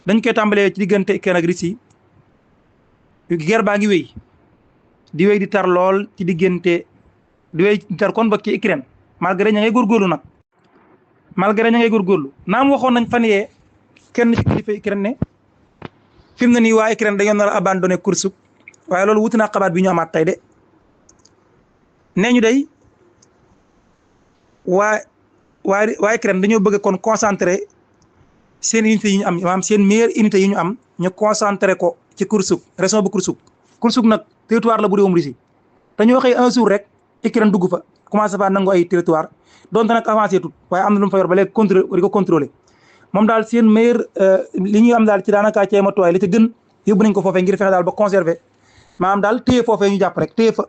dañ koy tàmbalee ci diggante Ukraine ak Russie guerre baa ngi wéy di tar lool ci diggante di wéy di tar kon ba ci Ukraine malgré ña ngay góorgóorlu nag naam waxoon nañ fan yee kenn ci kilifa Ukraine ne fi mu ne nii waa Ukraine dañoo nar a abandonné Kursk waaye loolu wuti naa xabaar bi ñu amaat tey de nee ñu day waa Ukraine dañoo bëgg kon concentré seen unité yi ñu am maanaam seen meilleure unité yi ñu am ñu concentré ko ci Kursk région bu Kursk nag territoire la bu réewum Russie dañoo xëy un jour rek Ukraine dugg fa commencé fa nangu ay territoire donte nag avancé tut waaye am na lu mu fa yor ba léegi di ko contrôlé moom daal seen meilleur li ñuy am daal ci daanaka ci matuwaay li ci gën yóbbu nañ ko foofee ngir fexe daal ba conserver maanaam daal téye foofee ñu jàpp rek téye fa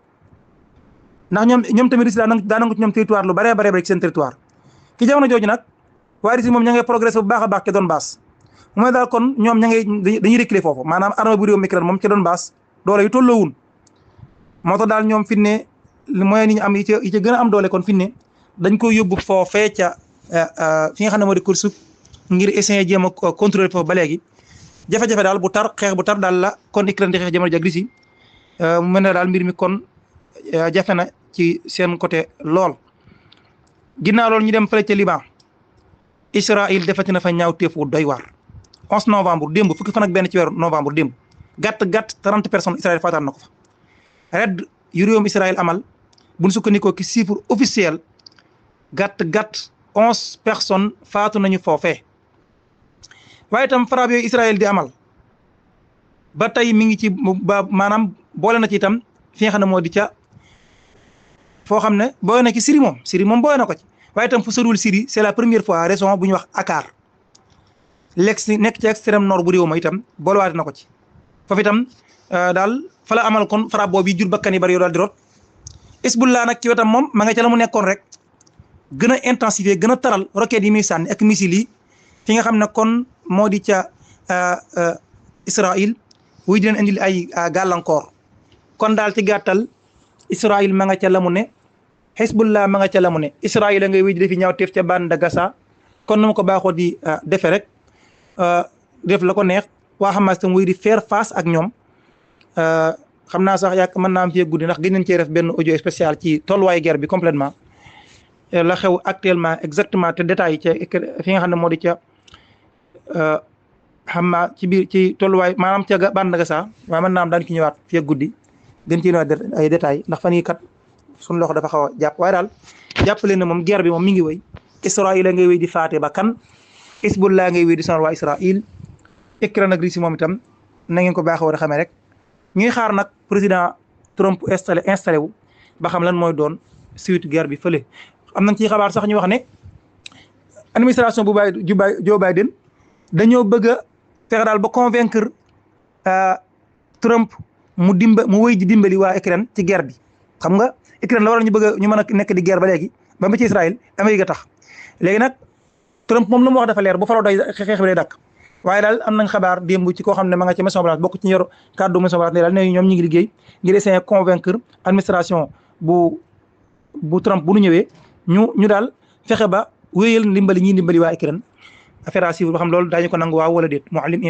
ndax ñoom tamit Russie daa nangu ci ñoom territoire lu baree bare ci seen territoire ki jamono jooju nag waa Russie moom ña ngay progressé bu baax a baax ca Donbass mooy daal kon ñoom dañuy reculer foofu maanaam armée bu réewum Ukraine moom ca Donbass doole yu tolloowun moo tax daal ñoom fi ne moyen ni ñu am yi ca gën a am doole kon fi ne dañ koy yóbbu foofee ca fi nga xam ne moo di Kursk ngir essayer jéem a contrôler foofu ba léegi jafe-jafe daal bu tar xeex bu tar daal la kon Ukraine di xeex jamono jag Russie mu mel ne daal mbir mi kon jafe na ci seen côté lool. ginnaaw loolu ñu dem fële ca Liban Israël defati na fa ñaaw teefu doy waar 11 novembre démb fukki fan ak benn ci weeru novembre démb gàtt 30 personnes Israël faataat na ko fa red yu réewum Israël amal bu ñu sukkandikoo ci chiffre officiel gàtt 11 personnes faatu nañu foofee waaye itam frappe yooyu Israël di amal ba tey mi ngi ci ba maanaam boole na ci itam fi nga xam ne moo di ca foo xam ne boole na ci Syrie moom boole na ko ci waaye itam fu soriwul Syrie c'est la première fois région bu ñuy wax Akkar nekk ci extrême nord bu réew ma itam boolewaate na ko ci foofu itam daal fa la amal kon frappe boobu jur bakkan yi bari yoo daal di rot Hezbollah nag ci wetam moom ma nga ca la mu nekkoon rek gën a intensifier gën a taral roquettes yi muy sànni ak missiles yi fi nga xam ne kon moo di ca Israël wuy di leen indil ay gàllankoor kon daal ci gàttal Israël ma nga ca la mu ne Hezbollah ma nga ca la mu ne Israël a ngay wéy di defi ñaawteef ca bande de Gaza kon nu ma ko baaxoo di defee rek def la ko neex waa Hamas tam wuy di faire face ak ñoom xam naa sax yàq mën naa am fii guddi ndax gën nañ cee def benn audio spécial ci tolluwaayu guerre bi complètement la xew actuellement exactement te détails yi ca fi nga xam ne moo di ca Hamas ci biir ci tolluwaay maanaam ca bande de Gaza waaye mën naa am daan ki ñëwaat fii guddi gën ci ñëwaat ay détails ndax fan yii kat suñu loxo dafa xaw a jàpp waaye daal jàppale ne moom guerre bi moom mi ngi wéy Israël a ngay wéy di faate ba kan Hezbollah ngay wéy di sonal waa Israël Ukraine ak Russie moom itam na ngeen ko baaxee war a xamee rek ñuy xaar nag président Trump installé wu ba xam lan mooy doon suite guerre bi fële. am nañ ci xabaar sax ñu wax ne administration bu Joe Biden dañoo bëgg a fexe daal ba convaincre Trump mu wéy di dimbali waa Ukraine ci guerre bi xam nga Ukraine la war ñu bëgg a ñu mën a nekk di guerre ba léegi ba ci Israël Amérique tax léegi nag Trump moom lu mu wax dafa leer bu faloo day xeex bi day dakk waaye daal am nañ xabaar démb ci koo xam ne ma nga ci Maison Blanche bokk ci yor kàddu Maison Blanche ne daal ne ñoom ñu ngi liggéey ngir essayer convaincre administration bu Trump bu nu ñëwee ñu daal fexe ba wéyal ndimbali waa Ukraine affaire à suivre ba xam loolu daañu ko nangu waaw wala déet Mouhalim